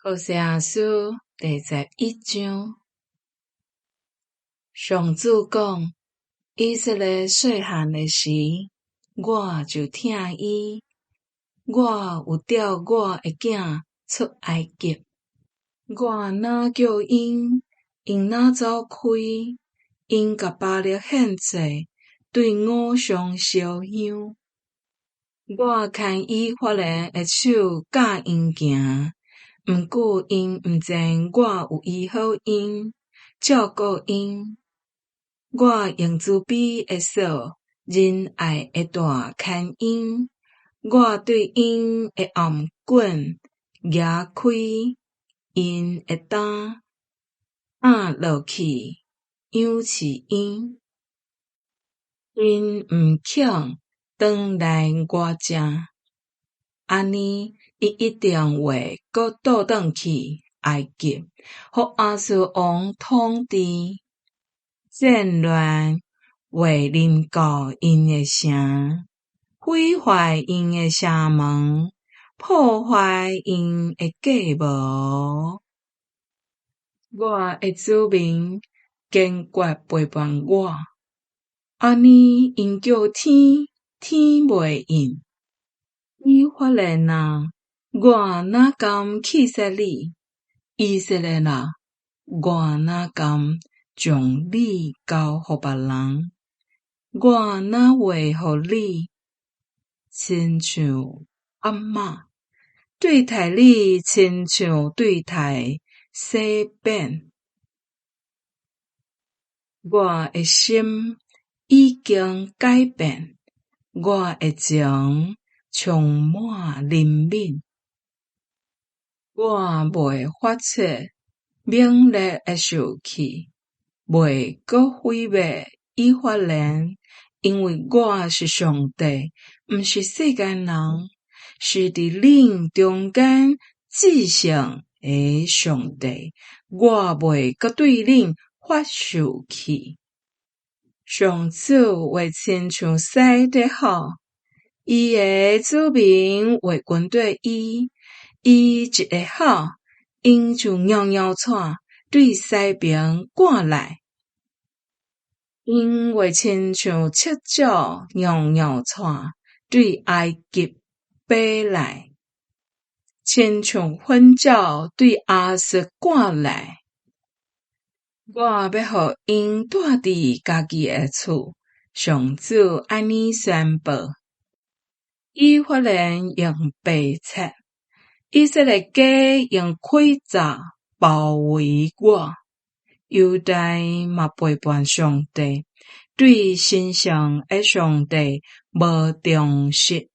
何西阿书第11章，上主讲：以色列细汉的时，我就疼伊，我有带我的囝出埃及。我若叫𪜶，𪜶若走开，𪜶共巴力献祭，对偶像烧香。我牵以法莲的手教𪜶行，毋过𪜶毋知我有医好𪜶，照顾𪜶。我用慈悲的索，仁爱的带牵𪜶。我对𪜶的頷頸举开，𪜶的担按落去，养饲𪜶。𪜶毋肯转来我遮，按呢，𪜶一定会閣倒转去埃及，予亚述王统治。戰亂會臨到𪜶的城，毀壞𪜶的城門，破壞𪜶的計謀。我的子民堅決背叛我，按呢，𪜶叫天，天袂應。以法蓮啊，我哪甘棄殺你？以色列啊，我哪甘將你交予別人？我哪會予你親像押瑪，對待你親像對待洗扁？我的心已經改變，我的情充滿憐憫。我袂發出猛烈的受氣，袂閣毀滅以法蓮，因為我是上帝，毋是世間人，是佇恁中間至聖的上帝。我袂閣對恁發受氣。上主話親像獅咧吼，伊的子民會跟綴伊，伊一下吼，𪜶就搖搖掣對西爿趕來。𪜶會親像赤鳥搖搖掣對埃及飛來，親像糞鳥對亞述趕來。我欲予𪜶蹛佇家己的厝，上主按呢宣布。以法蓮用白賊，以色列家用詭詐包圍我，猶大嘛背叛上帝，對神聖的上帝無忠實。